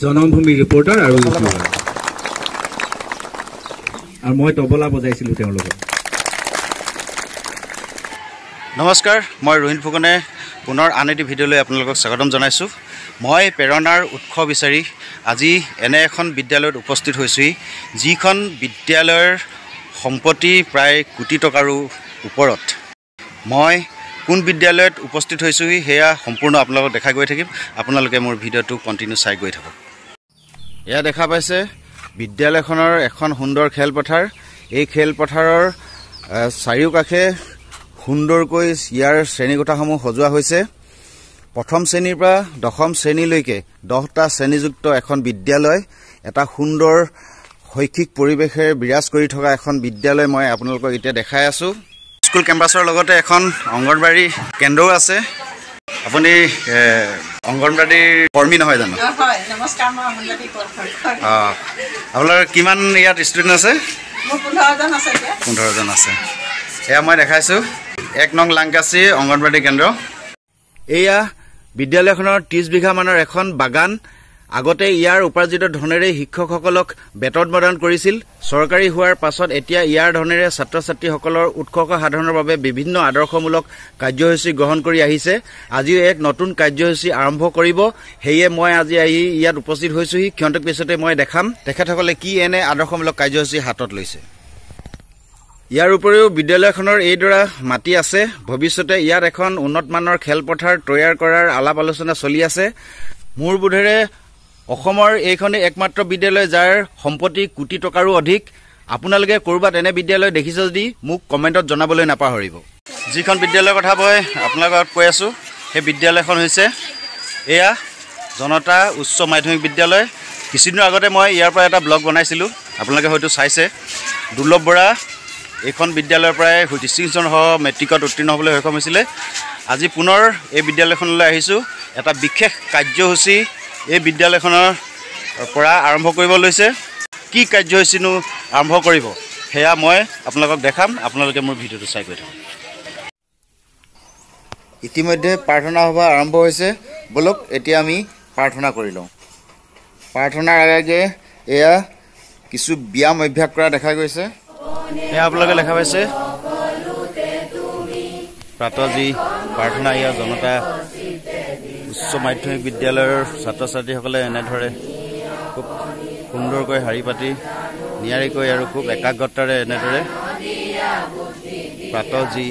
Janambhumi reporter আৰু YouTuber, আৰু মই তবলা বজাইছিলোঁ তেওঁৰ লগত। নমস্কাৰ, মই ৰোহিত ফুকনে পুনৰ আন এটি ভিডিঅ'লৈ আপোনালোকক স্বাগতম জনাইছোঁ। মই প্ৰেৰণাৰ উৎস বিচাৰি আজি এনে এখন বিদ্যালয়ত উপস্থিত হৈছোঁহি, যিখন বিদ্যালয়ৰ সম্পত্তি প্ৰায় কোটি টকাৰো ওপৰত। মই কোন বিদ্যালয়ত উপস্থিত হৈছোঁহি সেয়া সম্পূৰ্ণ আপোনালোকক দেখাই গৈ থাকিম। আপোনালোকে মোৰ ভিডিঅ'টো কণ্টিনিউ চাই গৈ থাকক। এয়া দেখা পাইছে বিদ্যালয়খনৰ এখন সুন্দৰ খেলপথাৰ। এই খেলপথাৰৰ চাৰিওকাষে সুন্দৰকৈ ইয়াৰ শ্ৰেণীকোঠাসমূহ সজোৱা হৈছে। প্ৰথম শ্ৰেণীৰ পৰা দশম শ্ৰেণীলৈকে 10টা শ্ৰেণীযুক্ত এখন বিদ্যালয়, এটা সুন্দৰ শৈক্ষিক পৰিৱেশেৰে বিৰাজ কৰি থকা এখন বিদ্যালয় মই আপোনালোকক এতিয়া দেখাই আছোঁ। স্কুল কেম্পাছৰ লগতে এখন অংগনবাড়ী কেন্দ্ৰও আছে। আপুনি অংগনবাড়ীৰ কৰ্মী নহয় জানো? অঁ, আপোনাৰ কিমান ইয়াত ষ্টুডেণ্ট আছে? 15জন আছে। এয়া মই দেখাইছোঁ 1 নং লাংকাচি অংগনবাড়ী কেন্দ্ৰ। এয়া বিদ্যালয়খনৰ 30 বিঘামানৰ এখন বাগান। আগতে ইয়াৰ উপাৰ্জিত ধনেৰে শিক্ষকসকলক বেতন প্ৰদান কৰিছিল। চৰকাৰী হোৱাৰ পাছত এতিয়া ইয়াৰ ধনেৰে ছাত্ৰ ছাত্ৰীসকলৰ উৎকৰ্ষ সাধনৰ বাবে বিভিন্ন আদৰ্শমূলক কাৰ্যসূচী গ্ৰহণ কৰি আহিছে। আজিও এক নতুন কাৰ্যসূচী আৰম্ভ কৰিব। সেয়ে মই আজি আহি ইয়াত উপস্থিত হৈছোঁহি। ক্ষন্তেক পিছতে মই দেখাম তেখেতসকলে কি এনে আদৰ্শমূলক কাৰ্যসূচী হাতত লৈছে। ইয়াৰ উপৰিও বিদ্যালয়খনৰ এইডৰা মাটি আছে। ভৱিষ্যতে ইয়াত এখন উন্নতমানৰ খেলপথাৰ তৈয়াৰ কৰাৰ আলাপ আলোচনা চলি আছে। মোৰ বোধেৰে অসমৰ এইখনেই একমাত্ৰ বিদ্যালয় যাৰ সম্পত্তি কোটি টকাৰো অধিক। আপোনালোকে ক'ৰবাত এনে বিদ্যালয় দেখিছে যদি মোক কমেণ্টত জনাবলৈ নাপাহৰিব। যিখন বিদ্যালয়ৰ কথা মই আপোনালোকক কৈ আছোঁ, সেই বিদ্যালয়খন হৈছে এয়া জনতা উচ্চ মাধ্যমিক বিদ্যালয়। কিছুদিনৰ আগতে মই ইয়াৰ পৰা এটা ব্লগ বনাইছিলোঁ, আপোনালোকে হয়তো চাইছে। দুৰ্লভ বৰা এইখন বিদ্যালয়ৰ পৰাই ডিষ্টিংশ্যনসহ মেট্ৰিকত উত্তীৰ্ণ হ'বলৈ সক্ষম হৈছিলে। আজি পুনৰ এই বিদ্যালয়খনলৈ আহিছোঁ। এটা বিশেষ কাৰ্যসূচী এই বিদ্যালয়খনৰ পৰা আৰম্ভ কৰিব লৈছে। কি কাৰ্যসূচীনো আৰম্ভ কৰিব সেয়া মই আপোনালোকক দেখাম। আপোনালোকে মোৰ ভিডিঅ'টো চাই গৈ থাকক। ইতিমধ্যে প্ৰাৰ্থনা সভা আৰম্ভ হৈছে। ব'লক এতিয়া আমি প্ৰাৰ্থনা কৰি লওঁ। প্ৰাৰ্থনাৰ আগে আগে এয়া কিছু ব্যায়াম অভ্যাস কৰা দেখা গৈছে। এয়া আপোনালোকে দেখা পাইছে প্ৰাতঃ যি প্ৰাৰ্থনা, এয়া জনতা উচ্চ মাধ্যমিক বিদ্যালয়ৰ ছাত্ৰ ছাত্ৰীসকলে এনেদৰে খুব সুন্দৰকৈ শাৰী পাতি নিয়াৰিকৈ আৰু খুব একাগ্ৰতাৰে এনেদৰে প্ৰাতঃ যি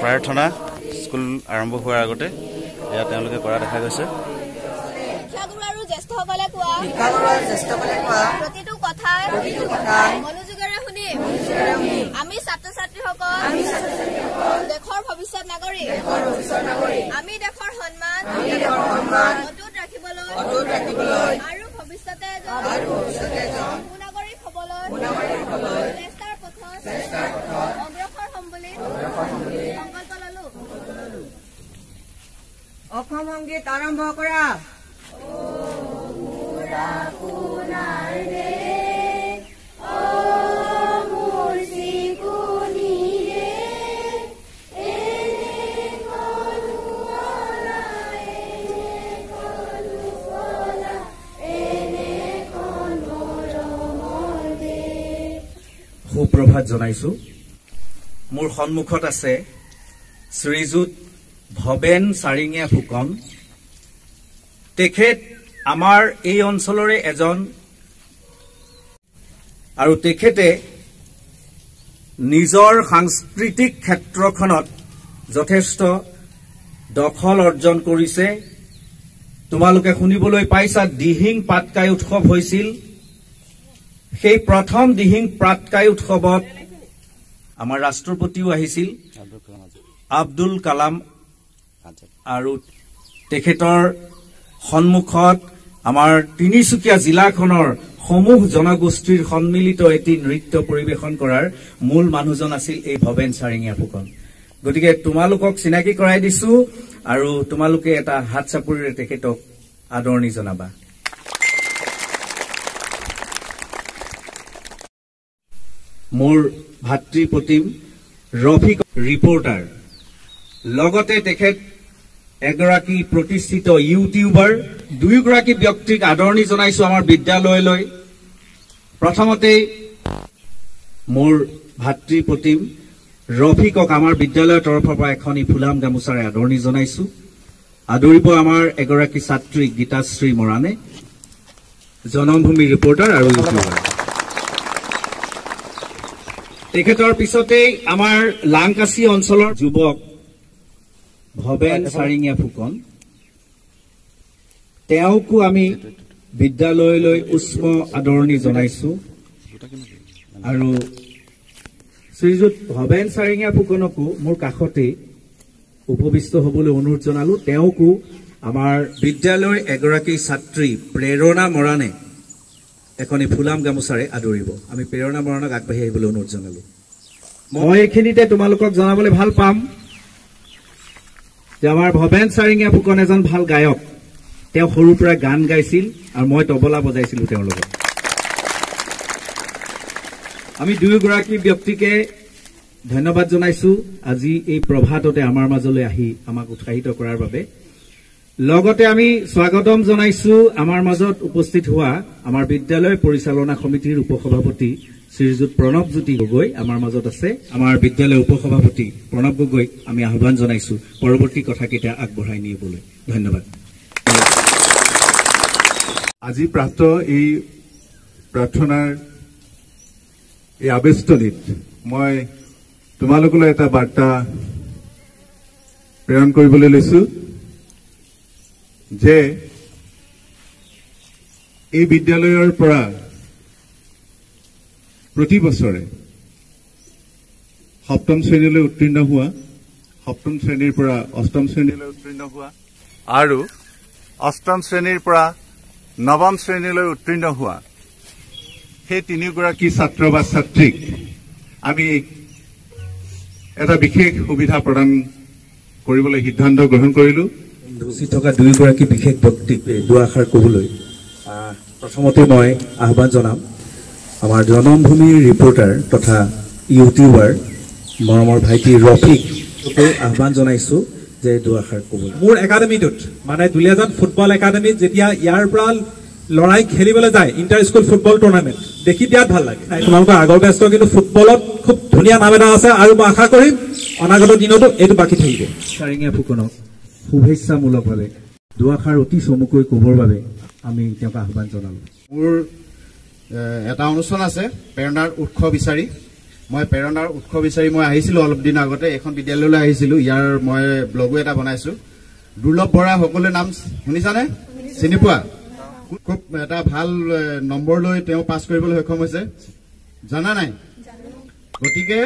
প্ৰাৰ্থনা স্কুল আৰম্ভ হোৱাৰ আগতে এয়া তেওঁলোকে কৰা দেখা গৈছে। আমি ছাত্ৰ ছাত্ৰীসকল দেশৰ ভৱিষ্যত নাগৰিক, আমি দেশৰ সন্মান অটুট ৰাখিবলৈ আৰু ভৱিষ্যতে এজন সুনাগৰিক হ'বলৈ চেষ্টাৰ পথত অগ্ৰসৰ হ'ম বুলি সংকল্প ললো। অসম সংগীত আৰম্ভ কৰা। সুপ্ৰভাত জনাইছো। মোৰ সন্মুখত আছে শ্ৰীযুত ভৱেন চাৰিঙীয়া ফুকন। তেখেত আমাৰ এই অঞ্চলৰে এজন, আৰু তেখেতে নিজৰ সাংস্কৃতিক ক্ষেত্ৰখনত যথেষ্ট দখল অৰ্জন কৰিছে। তোমালোকে শুনিবলৈ পাইছা দিহিং পাটকাই উৎসৱ হৈছিল। সেই প্ৰথম দিহিং পাটকাই উৎসৱত আমাৰ ৰাষ্ট্ৰপতিও আহিছিল, আব্দুল কালাম, আৰু তেখেতৰ সন্মুখত আমাৰ তিনিচুকীয়া জিলাখনৰ সমূহ জনগোষ্ঠীৰ সন্মিলিত এটি নৃত্য পৰিৱেশন কৰাৰ মূল মানুহজন আছিল এই ভৱেন চাৰিঙীয়া ফুকন। গতিকে তোমালোকক চিনাকি কৰাই দিছো আৰু তোমালোকে এটা হাত চাপৰিৰে তেখেতক আদৰণি জনাবা। মোৰ ভাতৃ প্ৰতিম ৰফিক ৰিপৰ্টাৰ, লগতে তেখেত এগৰাকী প্ৰতিষ্ঠিত ইউটিউবাৰ। দুয়োগৰাকী ব্যক্তিক আদৰণি জনাইছো আমাৰ বিদ্যালয়লৈ। প্ৰথমতেই মোৰ ভাতৃ প্ৰতিম ৰফিকক আমাৰ বিদ্যালয়ৰ তৰফৰ পৰা এখনি ফুলাম গামোচাৰে আদৰণি জনাইছো। আদৰিব আমাৰ এগৰাকী ছাত্ৰী গীতাশ্ৰী মৰাণে, জনমভূমি ৰিপৰ্টাৰ আৰু ইউটিউবাৰ। তেখেতৰ পিছতেই আমাৰ লাংকাচি অঞ্চলৰ যুৱক ভৱেন চাৰিঙীয়া ফুকন, তেওঁকো আমি বিদ্যালয়লৈ উষ্ম আদৰণি জনাইছো। আৰু শ্ৰীযুত ভৱেন চাৰিঙীয়া ফুকনকো মোৰ কাষতেই উপবিষ্ট হ'বলৈ অনুৰোধ জনালো। তেওঁকো আমাৰ বিদ্যালয়ৰ এগৰাকী ছাত্ৰী প্ৰেৰণা মৰাণে এখনি ফুলাম গামোচাৰে আদৰিব। আমি প্ৰেৰণা মৰাণক আগবাঢ়ি আহিবলৈ অনুৰোধ জনালো। মই এইখিনিতে তোমালোকক জনাবলৈ ভাল পাম যে আমাৰ ভৱেন চাৰিঙীয়া ফুকন এজন ভাল গায়ক। তেওঁ সৰুৰ পৰা গান গাইছিল আৰু মই তবলা বজাইছিলো তেওঁৰ লগত। আমি দুয়োগৰাকী ব্যক্তিকে ধন্যবাদ জনাইছো আজি এই প্ৰভাততে আমাৰ মাজলৈ আহি আমাক উৎসাহিত কৰাৰ বাবে। লগতে আমি স্বাগতম জনাইছো আমাৰ মাজত উপস্থিত হোৱা আমাৰ বিদ্যালয় পৰিচালনা সমিতিৰ উপসভাপতি শ্ৰীযুত প্ৰণৱজ্যোতি গগৈ আমাৰ মাজত আছে। আমাৰ বিদ্যালয়ৰ উপসভাপতি প্ৰণৱ গগৈক আমি আহ্বান জনাইছো পৰৱৰ্তী কথাকেইটা আগবঢ়াই নিবলৈ। ধন্যবাদ। আজি প্ৰাপ্ত এই প্ৰাৰ্থনাৰ এই আবেষ্টনীত মই তোমালোকলৈ এটা বাৰ্তা প্ৰেৰণ কৰিবলৈ লৈছো যে এই বিদ্যালয়ৰ পৰা প্ৰতি বছৰে সপ্তম শ্ৰেণীলৈ উত্তীৰ্ণ হোৱা, সপ্তম শ্ৰেণীৰ পৰা অষ্টম শ্ৰেণীলৈ উত্তীৰ্ণ হোৱা আৰু অষ্টম শ্ৰেণীৰ পৰা নৱম শ্ৰেণীলৈ উত্তীৰ্ণ হোৱা সেই তিনিগৰাকী ছাত্ৰ বা ছাত্ৰীক আমি এটা বিশেষ সুবিধা প্ৰদান কৰিবলৈ সিদ্ধান্ত গ্ৰহণ কৰিলোঁ। উপস্থিত থকা দুয়োগৰাকী বিশেষ ব্যক্তিক দুআষাৰ ক'বলৈ প্ৰথমতে মই আহ্বান জনাম আমাৰ জনমভূমিৰ ৰিপৰ্টাৰ তথা ইউটিউবাৰ মৰমৰ ভাইটি ৰফিক আহ্বান জনাইছো যে দুআষাৰ ক'বলৈ। মোৰ একাডেমীটোত মানে দুলীয়াজান ফুটবল একাডেমীত যেতিয়া ইয়াৰ পৰা লৰাই খেলিবলৈ যায় ইণ্টাৰ স্কুল ফুটবল টুৰ্ণামেণ্ট, দেখি বিৰাট ভাল লাগে। তোমালোকৰ আগৰ বেষ্টৰ কিন্তু ফুটবলত খুব ধুনীয়া নাম এটা আছে আৰু মই আশা কৰিম অনাগত দিনতো এইটো বাকী থাকিব। চাৰিঙীয়া ফুকনক শুভেচ্ছামূলকভাৱে দুআষাৰ অতি চমুকৈ ক'বৰ বাবে আমি তেওঁক আহ্বান জনালোঁ। মোৰ এটা অনুষ্ঠান আছে প্ৰেৰণাৰ উৎস বিচাৰি। মই প্ৰেৰণাৰ উৎস বিচাৰি মই আহিছিলোঁ অলপ দিন আগতে এইখন বিদ্যালয়লৈ আহিছিলোঁ। ইয়াৰ মই ব্লগো এটা বনাইছোঁ। দুৰ্লভ বৰা সকলোৱে নাম শুনিছানে? চিনি পোৱা? খুব এটা ভাল নম্বৰ লৈ তেওঁ পাছ কৰিবলৈ সক্ষম হৈছে, জানা নাই? গতিকে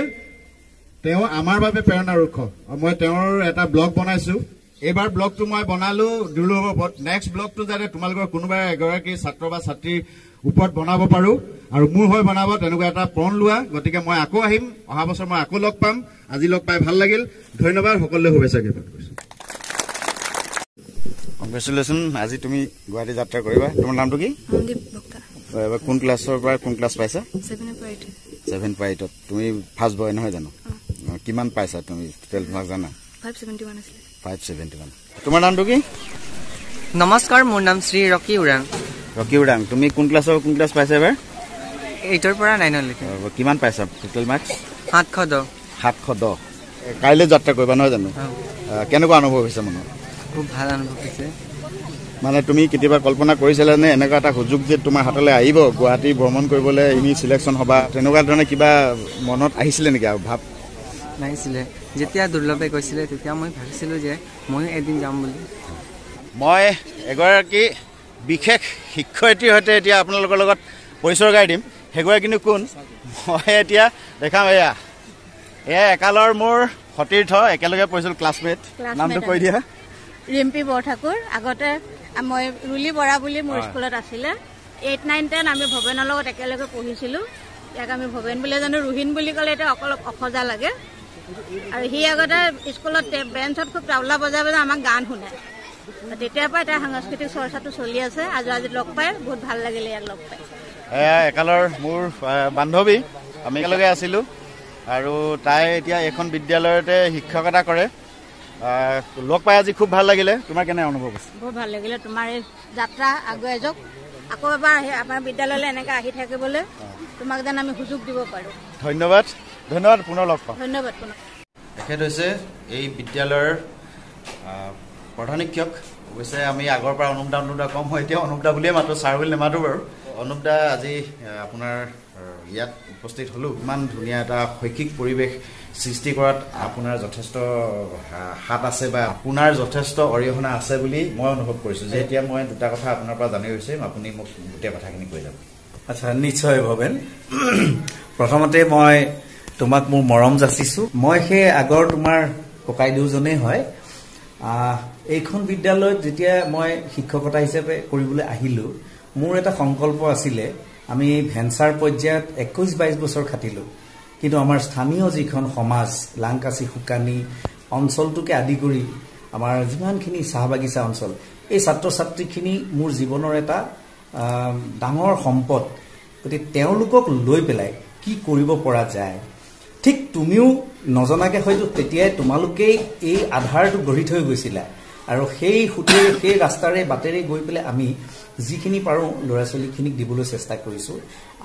তেওঁ আমাৰ বাবে প্ৰেৰণাৰ উৎস। মই তেওঁৰ এটা ব্লগ বনাইছোঁ। এইবাৰ ব্লগটো মই বনালো দুৰ্লভৰ ওপৰত। নেক্সট ব্লগটো যাতে তোমালোকৰ কোনোবা এগৰাকী ছাত্ৰ বা ছাত্ৰীৰ ওপৰত বনাব পাৰো আৰু মোৰ হৈ বনাব, তেনেকুৱা এটা পণ লোৱা। গতিকে মই আকৌ আহিম, অহা বছৰ মই আকৌ লগ পাম। আজি লগ পাই ভাল লাগিল, ধন্যবাদ। সকলোলৈ শুভেচ্ছা জ্ঞাপন কৰিছো। কংগ্ৰেচুলেশ্যন, আজি তুমি গুৱাহাটী যাত্ৰা কৰিবা। তোমাৰ নামটো কি? কোন ক্লাছৰ পৰা কোন ক্লাছ পাইছা? 7 পৰা 8। তুমি ফাৰ্ষ্ট বয় নহয় জানো? কিমান পাইছা তুমি টোটেল মাৰ্ক জানা? 571 আছিলে। 571। তোমাৰ নামটো কি? নমস্কাৰ, মোৰ নাম শ্ৰী ৰকি উৰাং। ৰকি উৰাং, তুমি কোন ক্লাছৰ কোন ক্লাছ পাইছা এবাৰ? 8ৰ পৰা 9লৈকে। কিমান পাইছা টোটেল মাৰ্কছ? 710। 710। কাইলৈ যাত্ৰা কৰিবা নহয় জানো? কেনেকুৱা অনুভৱ হৈছে মনত? খুব ভাল অনুভৱ হৈছে। মানে তুমি কেতিয়াবা কল্পনা কৰিছিলা নে এনেকুৱা এটা সুযোগ যে তোমাৰ হাতলৈ আহিব, গুৱাহাটী ভ্ৰমণ কৰিবলৈ এনে চিলেকশ্যন হ'বা, তেনেকুৱা ধৰণে কিবা মনত আহিছিলে নেকি আৰু ভাৱ? নাহিছিলে। যেতিয়া দুৰ্লভে কৈছিলে তেতিয়া মই ভাবিছিলোঁ যে ময়ো এদিন যাম বুলি। মই এগৰাকী বিশেষ শিক্ষয়িত্ৰীৰ সৈতে এতিয়া আপোনালোকৰ লগত পৰিচয় কৰাই দিম। সেইগৰাকীনো কোন মই এতিয়া দেখাম। এয়া এয়া একালৰ মোৰ সতীৰ্থ, একেলগে পঢ়িছিলোঁ, ক্লাছমেট। নামটো কৈ দিয়া। ৰিম্পী বৰঠাকুৰ। আগতে মই ৰুলি বৰা বুলি মোৰ স্কুলত আছিলে। 8, 9, 10 আমি ভৱেনৰ লগত একেলগে পঢ়িছিলোঁ। ইয়াক আমি ভৱেন বুলি জানো, ৰোহিণ বুলি ক'লে এতিয়া অলপ অসজা লাগে। আৰু সি আগতে স্কুলত বেঞ্চত খুব তাবলা বজাই বজাই আমাক গান শুনায়। তেতিয়াৰ পৰা এটা সাংস্কৃতিক চৰ্চাটো চলি আছে। আজি আজি লগ পাই বহুত ভাল লাগিলে ইয়াক লগ পাই। একালৰ মোৰ বান্ধৱী, আমি একেলগে আছিলোঁ আৰু তাই এতিয়া এইখন বিদ্যালয়তে শিক্ষকতা কৰে। লগ পাই আজি খুব ভাল লাগিলে। তোমাৰ কেনে অনুভৱ হৈছে? বহুত ভাল লাগিলে। তোমাৰ এই যাত্ৰা আগুৱাই যাওক, আকৌ এবাৰ আমাৰ বিদ্যালয়লৈ এনেকৈ আহি থাকিবলৈ তোমাক যেন আমি সুযোগ দিব পাৰোঁ। ধন্যবাদ, ধন্যবাদ, পুনৰ লগ পাম। ধন্যবাদ। পুনৰ তেখেত হৈছে এই বিদ্যালয়ৰ প্ৰধান শিক্ষক। অৱশ্যে আমি আগৰ পৰা অনুপ দা অনুপ দা কম হয়, এতিয়া অনুপ দা বুলিয়ে মাতোঁ, ছাৰ বুলি নামাতোঁ বাৰু। অনুপ দা, আজি আপোনাৰ ইয়াত উপস্থিত হ'লোঁ। ইমান ধুনীয়া এটা শৈক্ষিক পৰিৱেশ সৃষ্টি কৰাত আপোনাৰ যথেষ্ট হাত আছে বা আপোনাৰ যথেষ্ট অৰিহণা আছে বুলি মই অনুভৱ কৰিছোঁ। যে এতিয়া মই দুটা কথা আপোনাৰ পৰা জানিব বিচাৰিম, আপুনি মোক গোটেই কথাখিনি কৈ যাব। আচ্ছা, নিশ্চয় ভৱেন। প্ৰথমতে মই তোমাক মোৰ মৰম যাচিছোঁ। মই সেই আগৰ তোমাৰ ককাইদেউজনেই হয়। এইখন বিদ্যালয়ত যেতিয়া মই শিক্ষকতা হিচাপে কৰিবলৈ আহিলোঁ, মোৰ এটা সংকল্প আছিলে। আমি ভেঞ্চাৰ পৰ্যায়ত 21-22 বছৰ খাটিলোঁ, কিন্তু আমাৰ স্থানীয় যিখন সমাজ, লাংকাচি শুকানি অঞ্চলটোকে আদি কৰি আমাৰ যিমানখিনি চাহ বাগিচা অঞ্চল, এই ছাত্ৰ ছাত্ৰীখিনি মোৰ জীৱনৰ এটা ডাঙৰ সম্পদ। গতিকে তেওঁলোকক লৈ পেলাই কি কৰিব পৰা যায়, ঠিক তুমিও নজনাকে হয়তো তেতিয়াই তোমালোকেই এই আধাৰটো গঢ়ি থৈ গৈছিলা, আৰু সেই সূতেৰে সেই ৰাস্তাৰে বাটেৰে গৈ পেলাই আমি যিখিনি পাৰোঁ ল'ৰা ছোৱালীখিনিক দিবলৈ চেষ্টা কৰিছোঁ।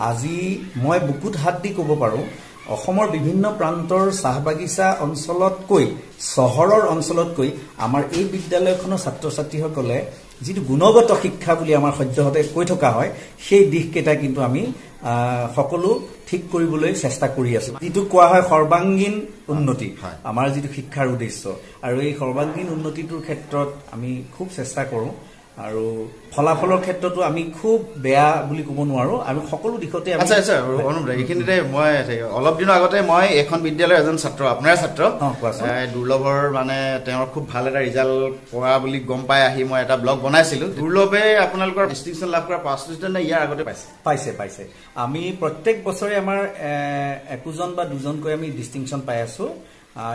আজি মই বুকুত হাত দি ক'ব পাৰোঁ, অসমৰ বিভিন্ন প্ৰান্তৰ চাহ বাগিচা অঞ্চলতকৈ, চহৰৰ অঞ্চলতকৈ আমাৰ এই বিদ্যালয়খনৰ ছাত্ৰ ছাত্ৰীসকলে যিটো গুণগত শিক্ষা বুলি আমাৰ সদ্যহতে কৈ থকা হয়, সেই দিশকেইটা কিন্তু আমি সকলো ঠিক কৰিবলৈ চেষ্টা কৰি আছোঁ। যিটো কোৱা হয় সৰ্বাংগীন উন্নতি, আমাৰ যিটো শিক্ষাৰ উদ্দেশ্য, আৰু এই সৰ্বাংগীন উন্নতিটোৰ ক্ষেত্ৰত আমি খুব চেষ্টা কৰোঁ। আৰু ফলাফলৰ ক্ষেত্ৰতো আমি খুব বেয়া বুলি ক'ব নোৱাৰোঁ, আমি সকলো দিশতে। আচ্ছা আচ্ছা অনুপ, এইখিনিতে মই অলপ দিনৰ আগতে মই এইখন বিদ্যালয়ৰ এজন ছাত্ৰ, আপোনাৰ ছাত্ৰ দুৰ্লভৰ, মানে তেওঁৰ খুব ভাল এটা ৰিজাল্ট কৰা বুলি গম পাই আহি মই এটা ব্লগ বনাইছিলোঁ। দুৰ্লভে আপোনালোকৰ ডিষ্টিংশ্যন লাভ কৰা 5 ষ্টুডেণ্টে ইয়াৰ আগতে পাইছে? পাইছে পাইছে। আমি প্ৰত্যেক বছৰে আমাৰ একোজন বা দুজনকৈ আমি ডিষ্টিংশ্যন পাই আছোঁ।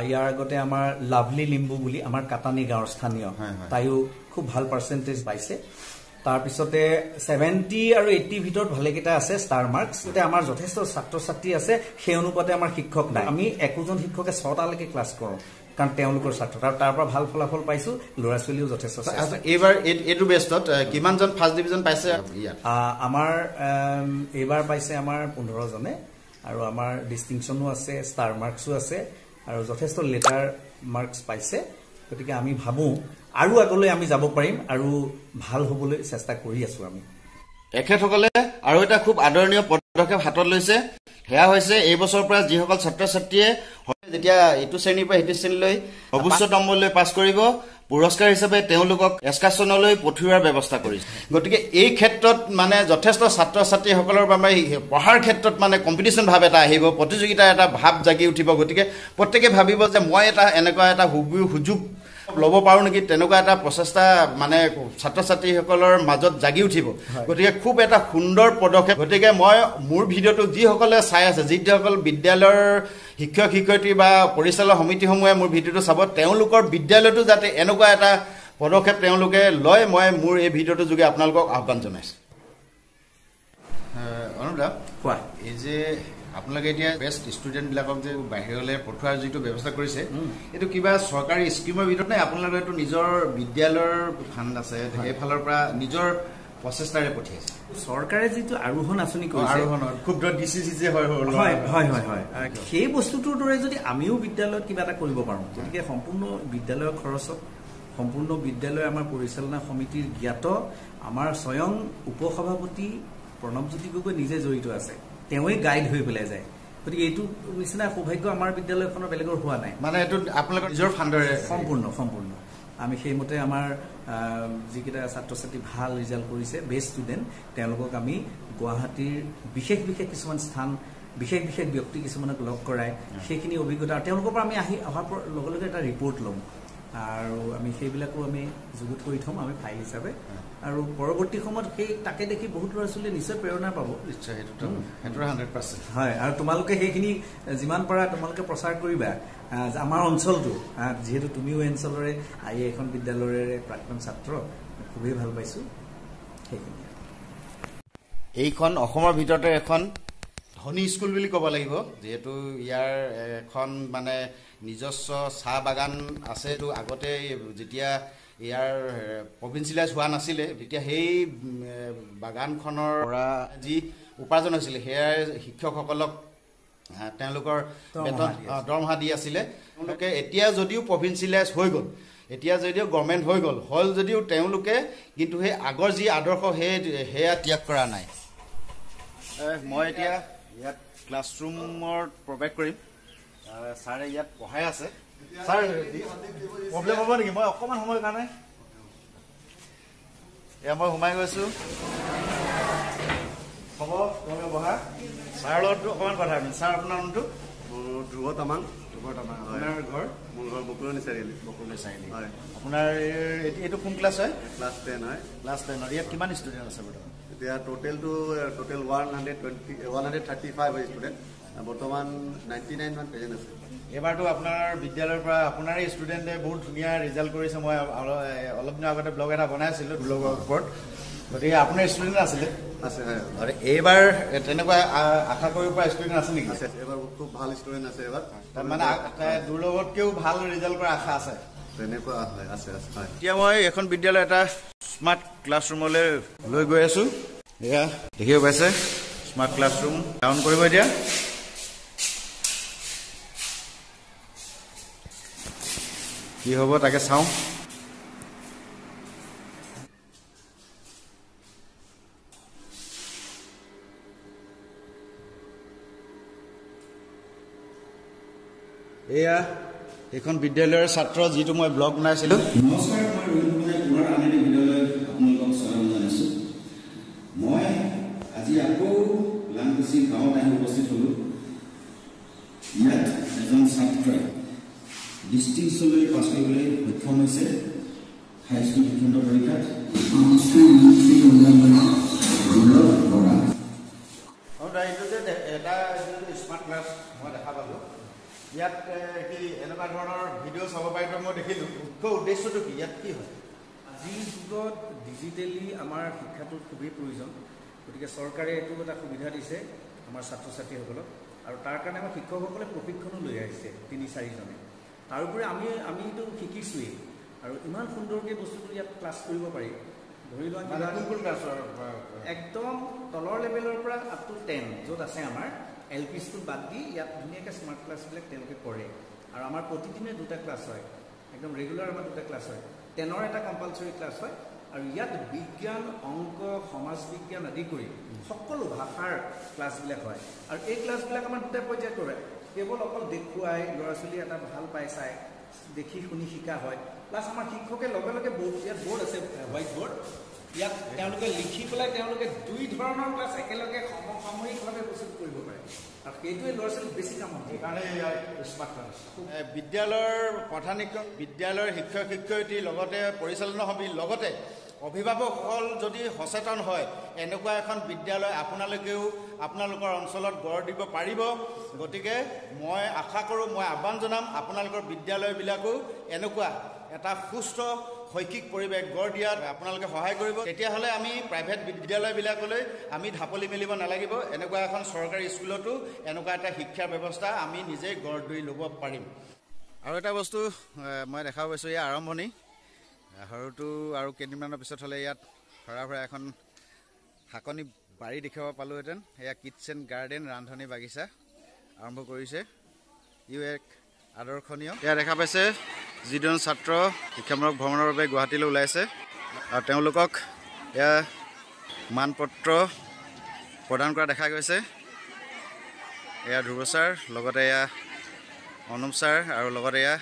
ইয়াৰ আগতে আমাৰ লাভলি লিম্বু বুলি আমাৰ কাটানী গাঁৱৰ স্থানীয়, তাইও খুব ভাল পাৰ্চেণ্টেজ পাইছে। তাৰপিছতে 70 আৰু 80 ভিতৰত ভালেকেইটা আছে ষ্টাৰ মাৰ্কছ। গতিকে আমাৰ যথেষ্ট ছাত্ৰ ছাত্ৰী আছে, সেই অনুপাতে আমাৰ শিক্ষক নাই। আমি একোজন শিক্ষকে 6টালৈকে ক্লাছ কৰোঁ, কাৰণ তেওঁলোকৰ ছাত্ৰ, আৰু তাৰ পৰা ভাল ফলাফল পাইছোঁ। ল'ৰা ছোৱালীও যথেষ্ট। এইবাৰ এইটো বেষ্টত কিমানজন ফাৰ্ষ্ট ডিভিজন পাইছে? আমাৰ এইবাৰ পাইছে আমাৰ 15জনে, আৰু আমাৰ ডিষ্টিংশ্যনো আছে, ষ্টাৰ মাৰ্কছো আছে, আৰু যথেষ্ট লেটাৰ মাৰ্কছ পাইছে। গতিকে আমি ভাবোঁ আৰু আগলৈ আমি যাব পাৰিম আৰু ভাল হ'বলৈ চেষ্টা কৰি আছোঁ আমি। এখেতসকলে আৰু এটা খুব আদৰণীয় পদক্ষেপ হাতত লৈছে, সেয়া হৈছে এই বছৰৰ পৰা যিসকল ছাত্ৰ ছাত্ৰীয়ে যেতিয়া এইটো শ্ৰেণীৰ পৰা সেইটো শ্ৰেণীলৈ সৰ্বোচ্চ নম্বৰলৈ পাছ কৰিব, পুৰস্কাৰ হিচাপে তেওঁলোকক এক্সকাৰ্ছনলৈ পঠিওৱাৰ ব্যৱস্থা কৰিছে। গতিকে এই ক্ষেত্ৰত মানে যথেষ্ট ছাত্ৰ ছাত্ৰীসকলৰ বাবে পঢ়াৰ ক্ষেত্ৰত মানে কম্পিটিশ্যন ভাৱ এটা আহিব, প্ৰতিযোগিতাৰ এটা ভাৱ জাগি উঠিব। গতিকে প্ৰত্যেকে ভাবিব যে মই এটা এনেকুৱা এটা সুযোগ ল'ব পাৰোঁ নেকি, তেনেকুৱা এটা প্ৰচেষ্টা মানে ছাত্ৰ ছাত্ৰীসকলৰ মাজত জাগি উঠিব। গতিকে খুব এটা সুন্দৰ পদক্ষেপ। গতিকে মই মোৰ ভিডিঅ'টো যিসকলে চাই আছে, যিসকল বিদ্যালয়ৰ শিক্ষক শিক্ষয়িত্ৰী বা পৰিচালক সমিতিসমূহে মোৰ ভিডিঅ'টো চাব, তেওঁলোকৰ বিদ্যালয়তো যাতে এনেকুৱা এটা পদক্ষেপ তেওঁলোকে লয়, মই মোৰ এই ভিডিঅ'টোৰ যোগে আপোনালোকক আহ্বান জনাইছোঁ। অনুপ দা, কোৱা, এই যে আপোনালোকে এতিয়া বেষ্ট ষ্টুডেণ্টবিলাকক যে বাহিৰলৈ পঠোৱাৰ যিটো ব্যৱস্থা কৰিছে, এইটো কিবা চৰকাৰী স্কীমৰ ভিতৰত নে আপোনালোকে এইটো নিজৰ বিদ্যালয়ৰ ফাণ্ড আছে সেইফালৰ পৰা নিজৰ প্ৰচেষ্টাৰে পঠিয়াইছে? চৰকাৰে যিটো আৰোহণ আঁচনি কৰিছে, আৰোহণত ক্ষুদ্ৰ ডিচিচি যে হয় হয় হয় হয় হয়, সেই বস্তুটোৰ দৰে যদি আমিও বিদ্যালয়ত কিবা এটা কৰিব পাৰোঁ, গতিকে সম্পূৰ্ণ বিদ্যালয়ৰ খৰচত, সম্পূৰ্ণ বিদ্যালয় আমাৰ পৰিচালনা সমিতিৰ জ্ঞাত, আমাৰ স্বয়ং উপসভাপতি প্ৰণৱজ্যোতি গগৈ নিজে জড়িত আছে, তেওঁৱেই গাইড হৈ পেলাই যায়। গতিকে এইটো নিচিনা সৌভাগ্য আমাৰ বিদ্যালয়খনৰ বেলেগৰ হোৱা নাই। মানে এইটো আপোনালোকৰ নিজৰ ফাণ্ডৰে সম্পূৰ্ণ সম্পূৰ্ণ আমি সেইমতে আমাৰ যিকেইটা ছাত্ৰ ছাত্ৰী ভাল ৰিজাল্ট কৰিছে, বেষ্ট ষ্টুডেণ্ট, তেওঁলোকক আমি গুৱাহাটীৰ বিশেষ বিশেষ কিছুমান স্থান, বিশেষ বিশেষ ব্যক্তি কিছুমানক লগ কৰাই সেইখিনি অভিজ্ঞতা আৰু তেওঁলোকৰ পৰা আমি আহি অহাৰ লগে লগে এটা ৰিপৰ্ট ল'ম, আৰু আমি সেইবিলাকো আমি যুগুত কৰি থ'ম আমি ফাইল হিচাপে, আৰু পৰৱৰ্তী সময়ত সেই তাকে দেখি বহুত ল'ৰা ছোৱালীয়ে নিশ্চয় প্ৰেৰণা পাব। নিশ্চয়, সেইটো 100%। হয়, আৰু তোমালোকে সেইখিনি যিমান পাৰা তোমালোকে প্ৰচাৰ কৰিবা আমাৰ অঞ্চলটো, যিহেতু তুমিও অঞ্চলৰে এইখন বিদ্যালয়ৰে প্ৰাক্তন ছাত্ৰ, খুবেই ভাল পাইছোঁ সেইখিনি। এইখন অসমৰ ভিতৰতে এখন ধনী স্কুল বুলি ক'ব লাগিব, যিহেতু ইয়াৰ এখন মানে নিজস্ব চাহ বাগান আছে। এইটো আগতে যেতিয়া ইয়াৰ প্ৰভিঞ্চিয়েলাইজ হোৱা নাছিলে, তেতিয়া সেই বাগানখনৰ পৰা যি উপাৰ্জন হৈছিলে সেয়াই শিক্ষকসকলক তেওঁলোকৰ বেতন দৰমহা দি আছিলে। তেওঁলোকে এতিয়া যদিও প্ৰভিঞ্চিয়েলাইজ হৈ গ'ল, এতিয়া যদিও গভৰ্ণমেণ্ট হৈ গ'ল, হ'ল যদিও তেওঁলোকে কিন্তু সেই আগৰ যি আদৰ্শ সেয়া ত্যাগ কৰা নাই। মই এতিয়া ইয়াত ক্লাছৰুমত প্ৰৱেশ কৰিম। ছাৰে ইয়াত পঢ়াই আছে। ছাৰ, প্ৰব্লেম হ'ব নেকি? মই অকণমান সময়ৰ কাৰণে এয়া মই সোমাই গৈছোঁ। হ'ব, তোমালোকে বহা। ছাৰৰ লগত অকণমান কথা পাতিম। ছাৰ, আপোনাৰ নামটো? মোৰ ধ্ৰুৱ তামাং। ধ্ৰুৱ তামাং। আপোনাৰ ঘৰ? মোৰ ঘৰ বকুলনি চাৰিআলি। বকুলনি চাৰিআলি। হয়। আপোনাৰ এইটো কোন ক্লাছ হয়? ক্লাছ 10 হয়। ক্লাছ 10ৰ। ইয়াত কিমান ষ্টুডেণ্ট আছে বৰ্তমান? এতিয়া টোটেল 135 হয় ষ্টুডেণ্ট। বৰ্তমান 99 মান প্ৰেজেণ্ট আছে। এইবাৰতো আপোনাৰ বিদ্যালয়ৰ পৰা আপোনাৰে ষ্টুডেণ্টে বহুত ধুনীয়া ৰিজাল্ট কৰিছে। মই অলপ দিনৰ আগতে ব্লগ এটা বনাইছিলোঁ ব্লগৰ ওপৰত। গতিকে আপোনাৰ ষ্টুডেণ্ট আছিলে? আছে, হয়। আৰু এইবাৰ তেনেকুৱা আশা কৰিব পৰা ষ্টুডেণ্ট আছে নেকি? আছে, এইবাৰ খুব ভাল ষ্টুডেণ্ট আছে এইবাৰ। মানে দুৰ্লভতকৈও ভাল ৰিজাল্ট কৰাৰ আশা আছে? তেনেকুৱা হয়, আছে, হয়। এতিয়া মই এখন বিদ্যালয় এটা স্মাৰ্ট ক্লাছৰুমলৈ লৈ গৈ আছোঁ। এয়া দেখিব পাইছে, স্মাৰ্ট ক্লাছৰুম ডাউন কৰিব এতিয়া। কি হ'ব তাকে চাওঁ। এয়া এইখন বিদ্যালয়ৰ ছাত্ৰ, যিটো মই ব্লগ বনাইছিলোঁ। নমস্কাৰ, মই ৰোহিত গোহাঁই, পুনৰ আন এটি ভিডিঅ'লৈ আপোনালোকক স্বাগতম জনাইছোঁ। মই আজি আকৌ লাংকুচি গাঁৱত আহি উপস্থিত হ'লোঁ। ইয়াত এজন ছাত্ৰই ডিষ্টিংশ্যনলৈ পাছ কৰিবলৈ সক্ষম হৈছে হাইস্কুল শিক্ষান্ত পৰীক্ষাত। এইটো যে এটা স্মাৰ্ট ক্লাছ মই দেখা পালোঁ, ইয়াত কি এনেকুৱা ধৰণৰ ভিডিঅ' চাব পাৰিব মই দেখিলোঁ। মুখ্য উদ্দেশ্যটো কি, ইয়াত কি হয়? আজিৰ যুগত ডিজিটেলি আমাৰ শিক্ষাটোৰ খুবেই প্ৰয়োজন। গতিকে চৰকাৰে এইটো এটা সুবিধা দিছে আমাৰ ছাত্ৰ ছাত্ৰীসকলক, আৰু তাৰ কাৰণে আমাৰ শিক্ষকসকলে প্ৰশিক্ষণো লৈ আহিছে 3-4জনে। তাৰোপৰি আমিতো শিকিছোঁৱেই, আৰু ইমান সুন্দৰকৈ বস্তুটো ইয়াত ক্লাছ কৰিব পাৰি। ধৰি লোৱা একদম তলৰ লেভেলৰ পৰা আপ টু 10 য'ত আছে আমাৰ এল পি স্কুল বাদ দি ইয়াত ধুনীয়াকৈ স্মাৰ্ট ক্লাছবিলাক তেওঁলোকে কৰে। আৰু আমাৰ প্ৰতিদিনে 2টা ক্লাছ হয়, একদম ৰেগুলাৰ আমাৰ 2টা ক্লাছ হয়। 10ৰ এটা কম্পালচৰি ক্লাছ হয়, আৰু ইয়াত বিজ্ঞান, অংক, সমাজ বিজ্ঞান আদি কৰি সকলো ভাষাৰ ক্লাছবিলাক হয়। আৰু এই ক্লাছবিলাক আমাৰ 2টা পৰ্যায়ত কৰে। কেৱল অকল দেখুৱাই ল'ৰা ছোৱালীয়ে এটা ভাল পাই চাই দেখি শুনি শিকা হয়, প্লাছ আমাৰ শিক্ষকে লগে লগে বৰ্ড, ইয়াত বৰ্ড আছে, হোৱাইট বৰ্ড, ইয়াত তেওঁলোকে লিখি পেলাই তেওঁলোকে 2 ধৰণৰ ক্লাছ একেলগে সামূহিকভাৱে বস্তুটো কৰিব পাৰে, আৰু সেইটোৱে ল'ৰা ছোৱালীক বেছি কামত দিয়ে। সেইকাৰণে স্মাৰ্ট ক্লাছ। বিদ্যালয়ৰ প্ৰধান শিক্ষক, বিদ্যালয়ৰ শিক্ষক শিক্ষয়িত্ৰী, লগতে পৰিচালনা সমিতিৰ লগতে অভিভাৱকসকল যদি সচেতন হয়, এনেকুৱা এখন বিদ্যালয় আপোনালোকেও আপোনালোকৰ অঞ্চলত গঢ় দিব পাৰিব। গতিকে মই আশা কৰোঁ, মই আহ্বান জনাম আপোনালোকৰ বিদ্যালয়বিলাকো এনেকুৱা এটা সুস্থ শৈক্ষিক পৰিৱেশ গঢ় দিয়াত আপোনালোকে সহায় কৰিব। তেতিয়াহ'লে আমি প্ৰাইভেট বিদ্যালয়বিলাকলৈ আমি ঢাপলি মেলিব নালাগিব। এনেকুৱা এখন চৰকাৰী স্কুলতো এনেকুৱা এটা শিক্ষাৰ ব্যৱস্থা আমি নিজেই গঢ় দি ল'ব পাৰিম। আৰু এটা বস্তু মই দেখা পাইছোঁ, ইয়াৰ আৰম্ভণি সৰুটো আৰু কেইদিনমানৰ পিছত হ'লে ইয়াত ভৰা ভৰা এখন শাকনি বাৰী দেখিব পালোহেঁতেন। এয়া কিটচেন গাৰ্ডেন, ৰান্ধনি বাগিচা আৰম্ভ কৰিছে। ইও এক আদৰ্শনীয়। এয়া দেখা পাইছে যিজন ছাত্ৰ শিক্ষামূলক ভ্ৰমণৰ বাবে গুৱাহাটীলৈ ওলাইছে, আৰু তেওঁলোকক এয়া মানপত্ৰ প্ৰদান কৰা দেখা গৈছে। এয়া ধ্ৰুৱ ছাৰ, লগতে এয়া অনুপ ছাৰ, আৰু লগতে এয়া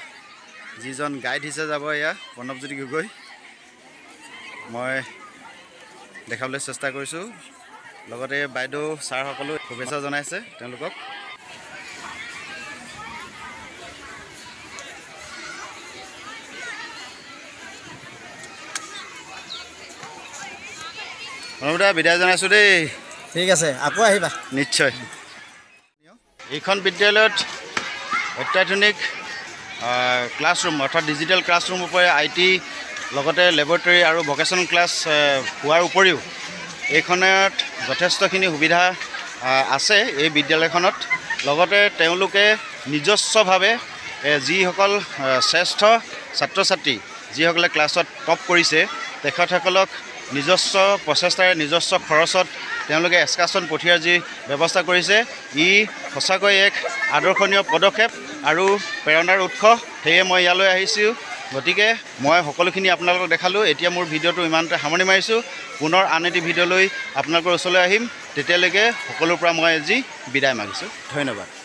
যিজন গাইড হিচাপে যাব এয়া প্ৰণৱজ্যোতি গগৈ। মই দেখাবলৈ চেষ্টা কৰিছোঁ। লগতে বাইদেউ ছাৰসকলো শুভেচ্ছা জনাইছে তেওঁলোকক। অনুপদা, বিদায় জনাইছোঁ দেই। ঠিক আছে, আকৌ আহিবা নিশ্চয়। এইখন বিদ্যালয়ত অত্যাধুনিক ক্লাছৰুম অৰ্থাৎ ডিজিটেল ক্লাছৰুম উপৰি I T লগতে লেবৰেটৰী আৰু ভকেশ্যনেল ক্লাছ হোৱাৰ উপৰিও এইখনত যথেষ্টখিনি সুবিধা আছে এই বিদ্যালয়খনত। লগতে তেওঁলোকে নিজস্বভাৱে যিসকল শ্ৰেষ্ঠ ছাত্ৰ ছাত্ৰী, যিসকলে ক্লাছত টপ কৰিছে, তেখেতসকলক নিজস্ব প্ৰচেষ্টাৰে নিজস্ব খৰচত তেওঁলোকে এক্সকাৰ্ছন পঠিওৱাৰ যি ব্যৱস্থা কৰিছে, ই সঁচাকৈ এক আদৰ্শনীয় পদক্ষেপ আৰু প্ৰেৰণাৰ উৎস। সেয়ে মই ইয়ালৈ আহিছোঁ। গতিকে মই সকলোখিনি আপোনালোকক দেখালোঁ। এতিয়া মোৰ ভিডিঅ'টো ইমানতে সামৰণি মাৰিছোঁ। পুনৰ আন এটি ভিডিঅ'লৈ আপোনালোকৰ ওচৰলৈ আহিম। তেতিয়ালৈকে সকলোৰ পৰা মই আজি বিদায় মাগিছোঁ। ধন্যবাদ।